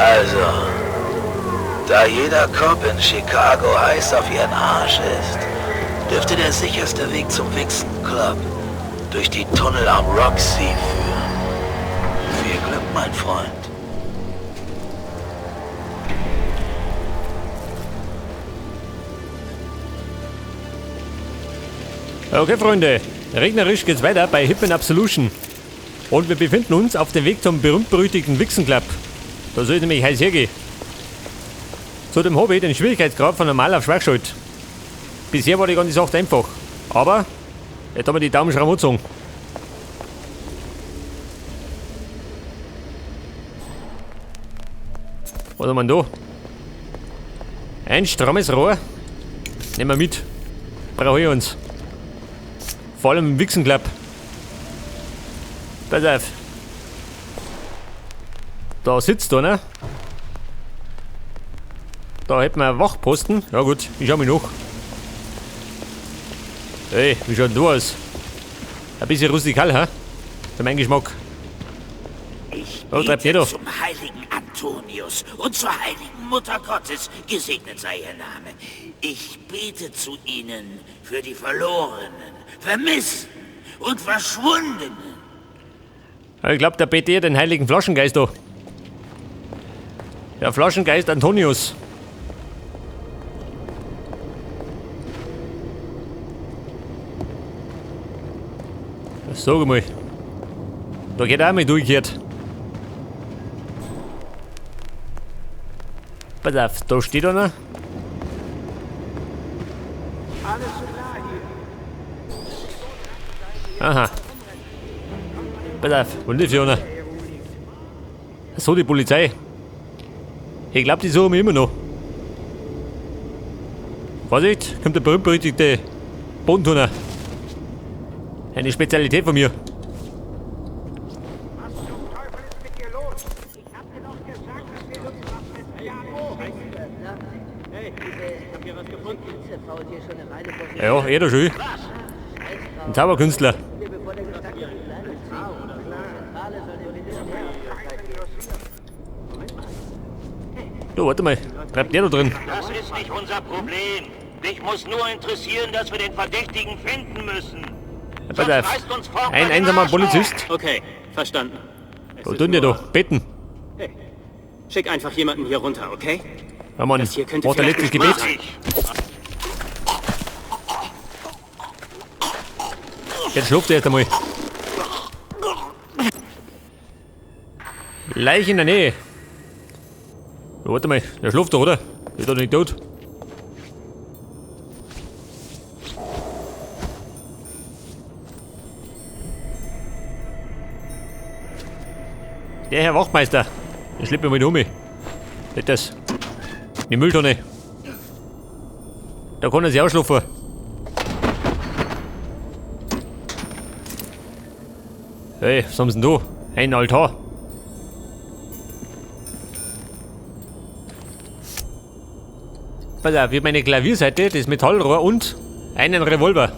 Also, da jeder Cop in Chicago heiß auf ihren Arsch ist, dürfte der sicherste Weg zum Vixen Club durch die Tunnel am Roxy führen. Viel Glück, mein Freund. Okay, Freunde, regnerisch geht's weiter bei Hitman Absolution. Und wir befinden uns auf dem Weg zum berühmt-berüchtigten Vixen Club. Da soll es nämlich heiß hergehen. Zudem habe ich den Schwierigkeitsgrad von normal auf schwer geschaltet. Bisher war die ganze Sache einfach. Aber jetzt haben wir die Daumenschrauben angezogen. Was haben wir denn da? Ein strammes Rohr. Nehmen wir mit. Brauche ich uns. Vor allem im Vixen Club. Pass auf. Da sitzt einer. Da hätten wir einen Wachposten. Ja gut, ich schau mich nach. Hey, wie schaut denn du aus? Ein bisschen rustikal, hä? Für meinen Geschmack. Ich Oh, treibt bete jeder. zum heiligen Antonius und zur heiligen Mutter Gottes, gesegnet sei ihr Name. Ich bete zu ihnen für die Verlorenen, Vermissten und Verschwundenen. Ja, ich glaub, der betet eher den heiligen Flaschengeist da. Der Flaschengeist Antonius. Sag mal. Da geht auch mal durchgehört. Pass auf, da steht einer. Aha. Pass auf, wo ist die einer? So, die Polizei. Ich glaub, die suchen mich immer noch. Vorsicht, kommt der berühmt-berüchtigte Bodenturner. Eine Spezialität von mir. Was zum Teufel ist mit dir los? Ich hab dir doch gesagt, dass wir irgendwas mit Diabo. Hey, ich hab hier was gefunden. Ja, eh da schön. Ein Zauberkünstler. Du, warte mal. Bleibt der da drin? Das ist nicht unser Problem. Dich muss nur interessieren, dass wir den Verdächtigen finden müssen. Ja, pass Sonst auf. reißt uns Faulkner Ein den einsamer Arsch auf. Polizist. Okay, verstanden. Es Was ist tun die nur- da? Beten. Hey, schick einfach jemanden hier runter, okay? Ja, Mann. Das hier könnte Macht der vielleicht letztes ein Gebet. Mach ich. Jetzt schläft er erst einmal. Leiche in der Nähe. Ja, warte mal, der schläft doch, oder? Ist doch nicht tot. Der Herr Wachtmeister, der schleppt mich mal um. Nicht das. Die Mülltonne. Da kann er sich ausschlafen. Hey, was haben sie denn da? Ein Altar. Pass auf, ich hab meine Klavierseite, das Metallrohr und einen Revolver.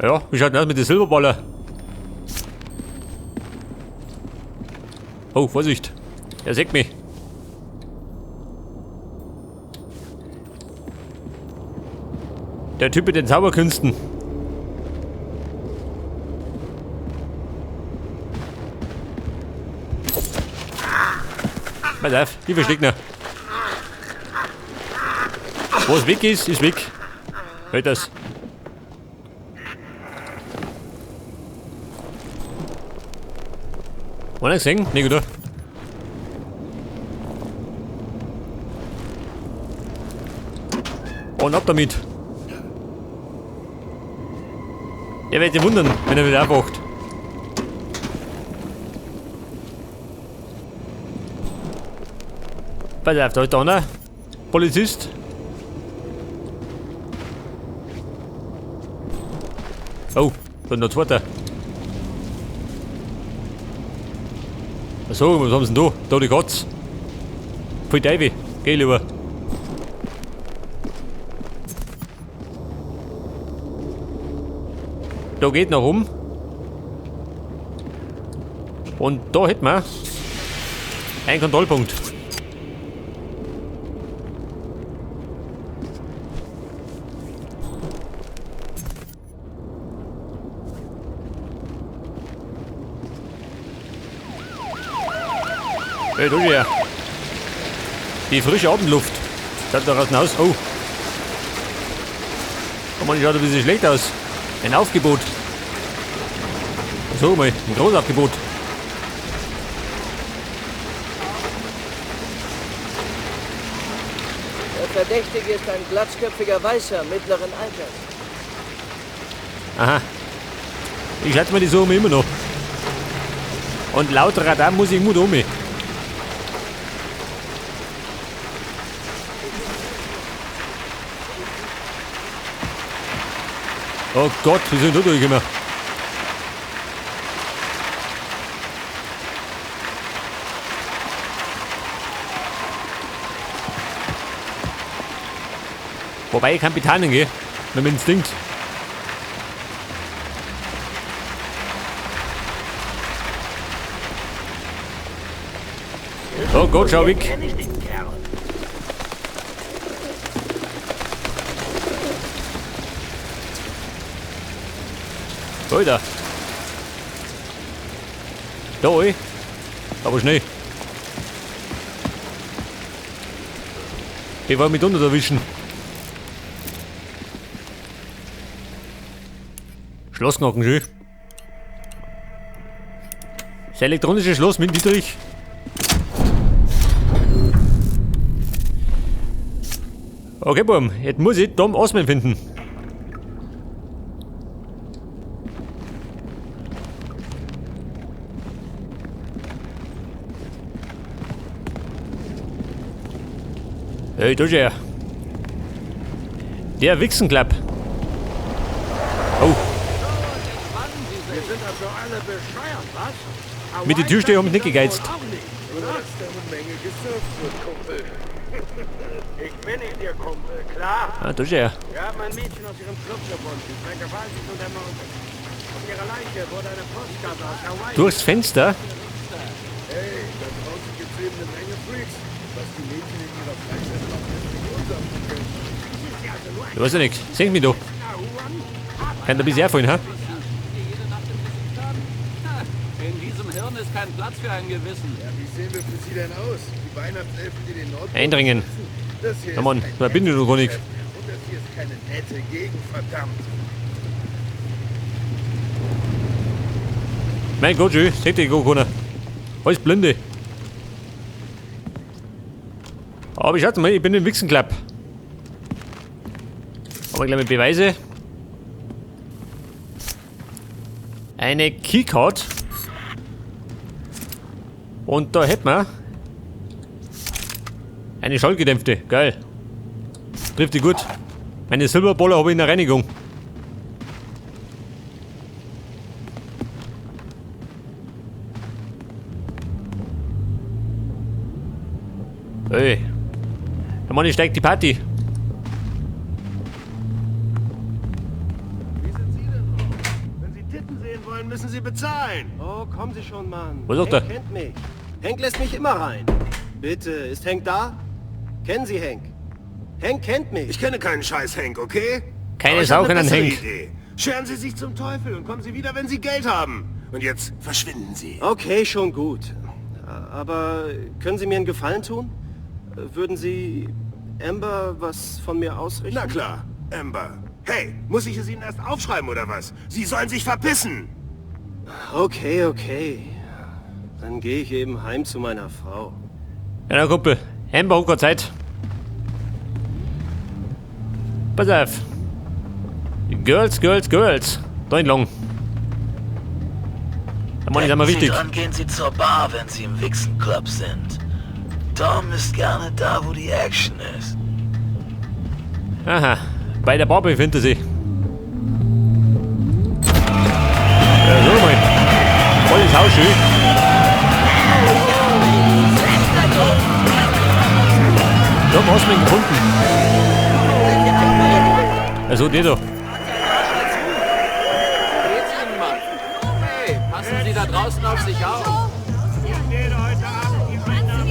Ja, wie schaut denn aus mit den Silberballer? Oh, Vorsicht. Er sägt mich. Der Typ mit den Zauberkünsten. Pass auf, die verschlägt noch. Was weg ist, ist weg. Hört das. Einer gesehen? Nee, gut. Und ab damit. Der wird sich wundern, wenn er wieder aufwacht. Pass auf, da ist der andere Polizist. Oh, da ist noch ein zweiter. Achso, was haben sie denn da? Da die Katz. Voll Teufel. Geh lieber. Da geht noch rum. Und da hätten wir Ein Kontrollpunkt. Hey, du hier. Die frische Abendluft. Schaut da draußen aus. Oh. Oh Mann, schaut ein bisschen schlecht aus. Ein Aufgebot. So mal, ein Großaufgebot. Der Verdächtige ist ein glatzköpfiger Weißer mittleren Alters. Aha. Ich schätze mal die Summe immer noch. Und laut Radar muss ich gut um. Oh Gott, wie sind da durchgekommen? Wobei ich kann betanen, gell? Mit dem Instinkt. Oh Gott, schau weg. Alter. Da, ey. Aber schnell. Ich war mit unten erwischen. Schlossknocken, schön. Das elektronische Schloss mit Dietrich. Okay, Buam, jetzt muss ich Tom Osman finden. Hey, da ist er. Der Wichsenclub. Oh. Wir sind also alle bescheuert, was? Mit den Türsteher haben mich nicht gegeizt. Ich bin nicht Ihr Kumpel, klar? Ah, da ist er. Wir haben ein Mädchen aus ihrem Club gefunden, vergewaltigt und ermordet. Auf ihrer Leiche wurde eine Postkarte aus Hawaii. Durchs Fenster? Hey, da draußen gibt's eben eine Menge Freaks. Was die Mädchen in ihrer Freizeit machen, ist nicht unser Problem. Ich weiß ja nicht. Seh mich doch. Kann da ein bisschen herfallen, ha? In diesem Hirn ist kein Platz für ein Gewissen. Ja, wie sehen wir für Sie denn aus? Die Weihnachtselfen, die den Nordpol Eindringen. Das hier Na Mann, ist kein da bin ich doch gar nicht. Und das hier ist keine nette Gegend, verdammt. Mein Gott, schön. Seht ihr gar keiner. Alles Blinde. Aber schaut mal, ich bin im Wichsenclub. Aber gleich mit Beweise. Eine Keycard. Und da hätten wir eine schallgedämpfte. Geil. Trifft die gut. Meine Silberboller habe ich in der Reinigung. Hey. Der Mann, steigt die Party. Wie sind Sie denn drauf? Wenn Sie Titten sehen wollen, müssen Sie bezahlen. Oh, kommen Sie schon, Mann. Was sagt Hank er? kennt mich. Hank lässt mich immer rein. Bitte, ist Hank da? Kennen Sie Hank? Hank kennt mich. Ich kenne keinen Scheiß Hank, okay? Keine Aber ich Sau hab eine kennen bessere Hank. Idee. Scheren Sie sich zum Teufel und kommen Sie wieder, wenn Sie Geld haben. Und jetzt verschwinden Sie. Okay, schon gut. Aber können Sie mir einen Gefallen tun? Würden Sie Amber was von mir ausrichten? Na klar, Amber. Hey, muss ich es Ihnen erst aufschreiben oder was? Sie sollen sich verpissen! Okay, okay. Dann gehe ich eben heim zu meiner Frau. Ja, na, Kumpel. Amber hat keine Zeit. Pass auf. Girls, Girls, Girls. Da entlang. Da meine ich einmal Denken Sie richtig. dran, gehen Sie zur Bar, wenn Sie im Wichsenclub sind. Tom ist gerne da, wo die Action ist. Aha. Bei der Bar befindet er sich. Ja, so mal. Volles Haus, schön. Da hast du ihn gefunden. Also, der da. Geht's Ihnen, Mann? Hey, passen Sie da draußen auf sich auf. Ich werde heute Abend die Einnahmen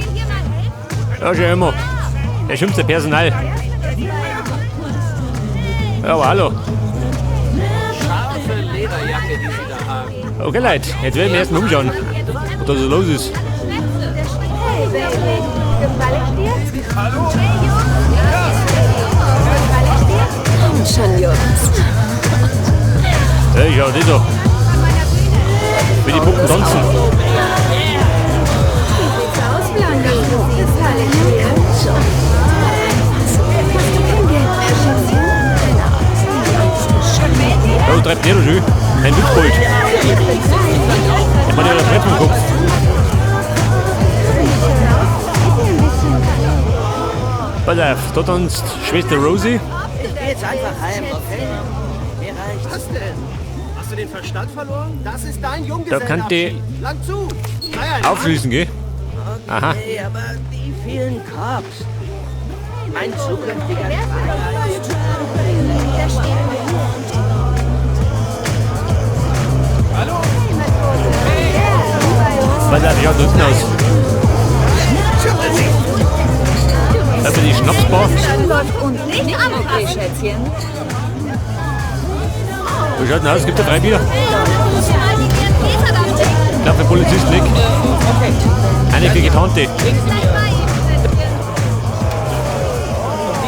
Ja, schon immer. Der schimpft der Personal. Ja, aber hallo. Scharfe Lederjacke, die Sie da haben. Okay, Leute, jetzt werden wir erstmal umschauen, was da so los ist. Hey, Baby. Gefall ich dir? Hallo? Gefall ich dir? Komm schon, Jungs. Hey, schau, die da. Wie die Puppen tanzen. Wie sieht's aus, Blondie? Gefall ich dir? Komm schon. Hast du kein Geld mehr, Schätzchen? Da treibt der doch schon. Ein Witzbold. Der hat ja das Brett vom Kopf. Pass auf, da tanzt Schwester Rosie. Ich geh jetzt einfach heim, okay? Mir reicht's. Was denn? Hast du den Verstand verloren? Das ist dein Da kann die Junggesellenabschied. Lang zu. Sei ein aufschließen, gell? Aha. Okay, aber die vielen Cops. Mein zukünftiger Schwager ist... Pass auf, wie schaut unten aus? Da bin die Schnapsbar. Läuft unten nicht an. Okay, Schätzchen. Wie schaut denn aus? Gibt es Freibier? Ich glaube, der Polizist nicht. Eine für Getarnte. Dir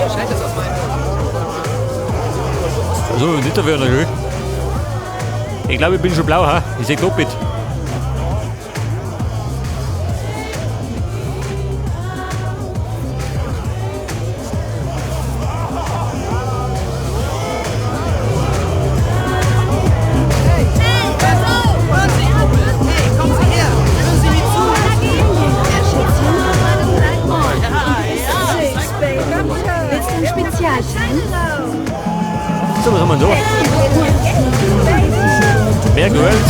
scheint es aus meinem... Also, nicht dafür, natürlich. Ich glaube, ich bin schon blau, ha? Ich seh doppelt. Hey, kommen Sie her! Hören Sie mir zu! Süß, Baby. Willst du ein Spezialteil? So, was haben wir denn da? Wer gehört?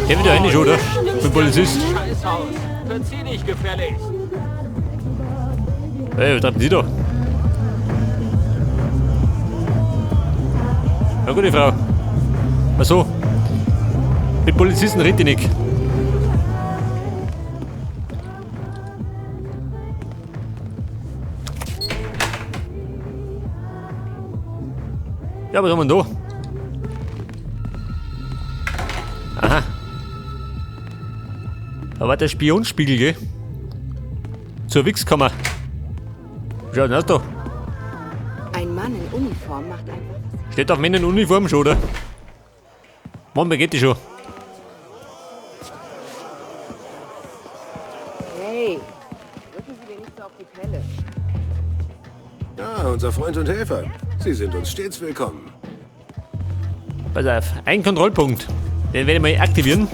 Der wird ja eigentlich, oder? Für den Polizist. Scheißhaus. Verzieh dich gefälligst. Hey, was treiben Sie da? Na gute Frau. Ach so. Mit Polizisten red ich nicht. Ja, was haben wir denn da? Aha. Da war der Spionspiegel, gell? Zur Wichskammer. Wie schaut denn aus da? Ein Mann in Uniform macht einfach was. Steht auf Männer in Uniform schon, oder? Mann, mir geht die schon. Hey, drücken Sie mir nicht so auf die Pelle. Ja, unser Freund und Helfer. Sie sind uns stets willkommen. Pass auf, ein Kontrollpunkt. Den werde ich mal aktivieren.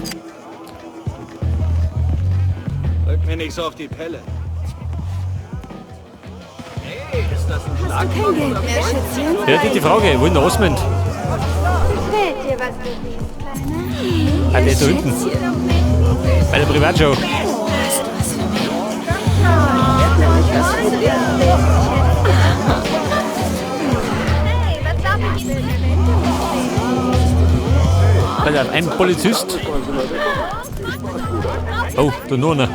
Drück mir nicht so auf die Pelle. Hey, ist das ein Hast du kein Geld mehr, Schätzchen? Ja, das ist die Frage, wo ist denn der Osmond? Gefällt dir, was du siehst, Kleiner? Ah, der ist da hinten. Bei der Privatshow. Hast du was für mich? Hey, was darf ich Ihnen Pass auf, ein Polizist. Oh, da noch einer.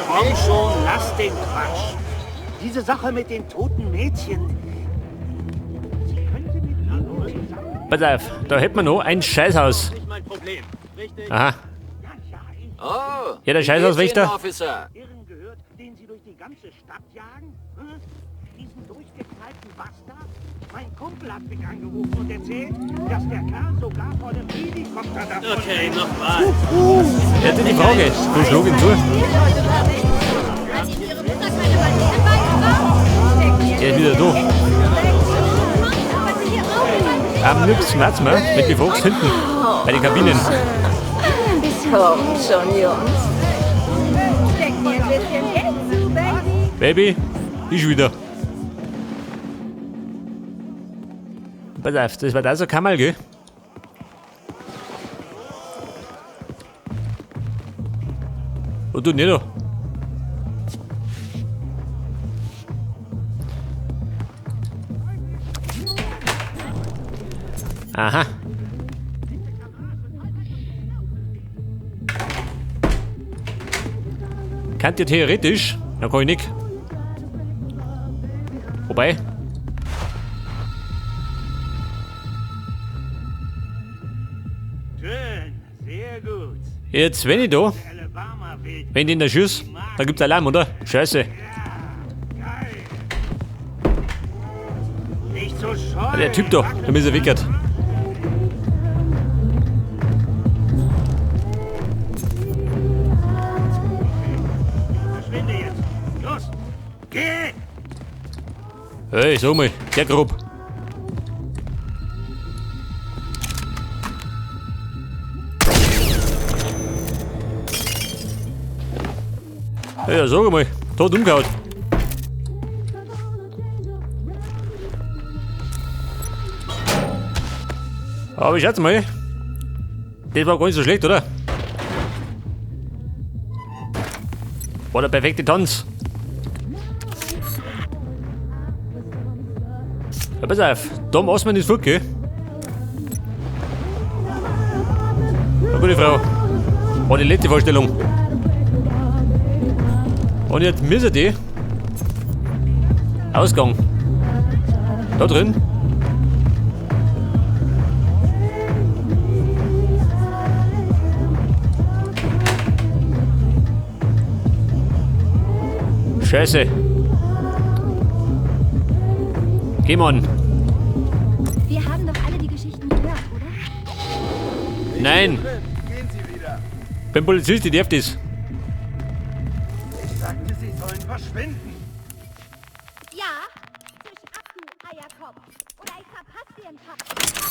Komm schon, lass den Quatsch. Diese Sache mit den toten Mädchen. Sie könnte mit ihnen zusammen. Pass auf, da hätten wir noch ein Scheißhaus. Nicht mein Problem. Richtig? Aha. Oh, Ja, der Scheißhauswächter. Officer. Irren gehört, den sie durch die ganze Stadt jagen? Hm? Diesen durchgeknallten Bastard? Mein Kumpel hat mich angerufen und erzählt, dass der Kerl sogar vor dem Helikopter davon Okay, nochmal. Ja, das ist die Frage. Du schlug ihn zu. Hat Ihnen Ihre Mutter keine Bananen beigebracht? Der ist wieder da. Am liebsten war's mal mit den Fuchs hinten. Bei den Kabinen. Komm schon, Jungs. Steck mir ein bisschen Geld zu, Baby. Baby, ich wieder. Pass auf, das war da so Kammerl, gell? Und du nicht da. Aha. Kann ja theoretisch. Da kann ich nicht. Wobei. Schön, sehr gut. Jetzt, wenn ich da. Wenn ich den da schieß, da gibt's Alarm, oder? Scheiße. Nicht so scheu. Der Typ da, der ist er wickert. Verschwinde jetzt. Los, geh! Hey, sag mal, sehr grob. Ja, sag mal, tot umgehauen. Aber ich schätze mal, das war gar nicht so schlecht, oder? War der perfekte Tanz. Ja, pass auf, da machst du mir nicht fort, gell? Na, gute Frau. War die letzte Vorstellung. Und jetzt müssen die Ausgang. Da drin. Scheiße. Geh, Mann. Wir haben doch alle die Geschichten gehört, oder? Nein. Gehen Sie wieder. Bin Polizist, ich darf das. Ich sagte, Sie sollen verschwinden. Ja, zisch ab, du Eierkopf. Oder ich verpasse dir ein paar.